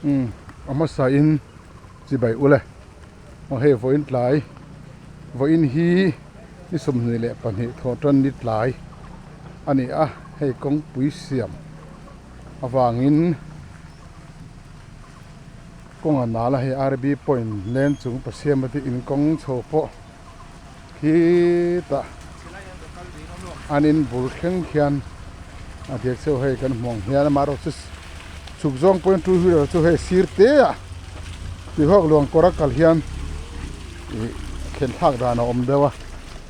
Umm a hmasa in chibai ule aw hei vawiin tlai vawiin hi ni 22 thawh tan ni tlai a ni a hei kawngpui siam avangin kawng a nal a hei R B point len chung pasiam te in kawng chho pawh khitah an in bul thleng khian a diak cheu hei kan hmu ang hian amaherawhchu chhuk zawng pawhin two wheeler chu hei sir te ah tuihawk luang kawr a kal hian ih thlen thlak dan a awm deuh a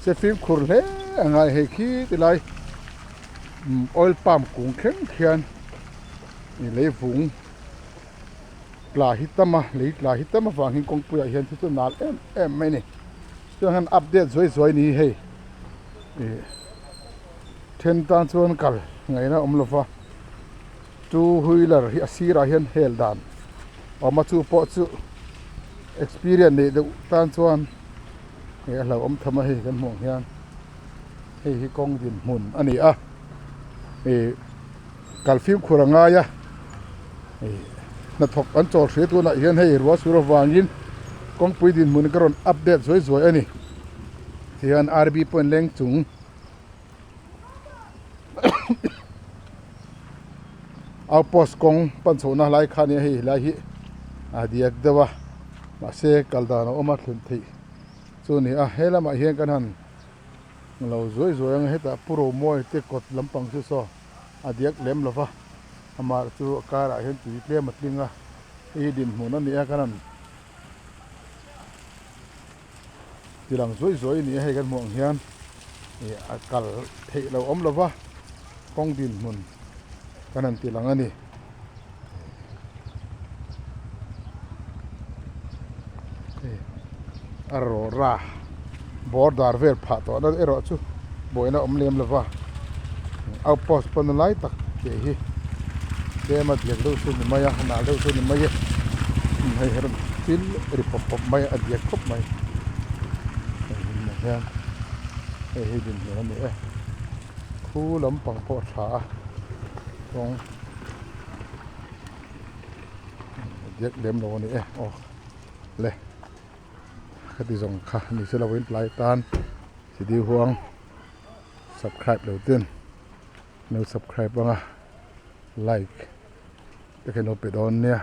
se fimkhur hle a ngai hei khi ti lai oil palm kung thleng khian ih lei vung. Tla hi tam a, lei tla hi tam avangin kawngpuiah hian thil chu nal em em mai a ni. Chuan hian update zuai zuai ni hei ih then tan chuan kal ngaihna a awm lo va, two wheeler hi a sirah hian hel dan a awm a, chu pawh chu experience neih deuh tan chuan hei a hlauhawm tham a hei kan hmuh ang hian hei hi kawng dinhmun a ni a ih. Kal fimkhur a ngai a, hei hnathawk an chawl hria tunah hian hei ruah sur avangin kawngpui dinhmun ka rawn update zuai zuai a ni. Tihian R B point leng chung outpost kawng pan chhohna lai kha nia hei helai hi a diak deuh a mahse kal dan a awm a thlun theih chu a ni a he lamah hian kan han lo zuai zuai ang hetah pu Romawi te kawt lampang chu saw a diak lem lo va amah chu a karah hian tui tlem a tling a hei hi dinhmun a ni a kan han ti lang zuai zuai a ni a hei kan hmuh ang hian ih a kal theih loh awm lo va kawng dinhmun kan han ti lang a ni. A rawra border vel phah tawh na erawh chu buaina awm lem lo va outpost pawn lai tak tih hi tlem a diak deuh chu ni mai a nal deuh chu ni mai e hei hi rawn thil ri pawp pawp mai a diak khawp mai hei hian hei hi dinhmun a ni e khu lampang pawh a tha a kawng. Diak lem lo a ni e aw le khati zawng kha ni se lo in tlai tan chi huang subscribe lo ten lo subscribe anga like te kha in lo pe dawn nia.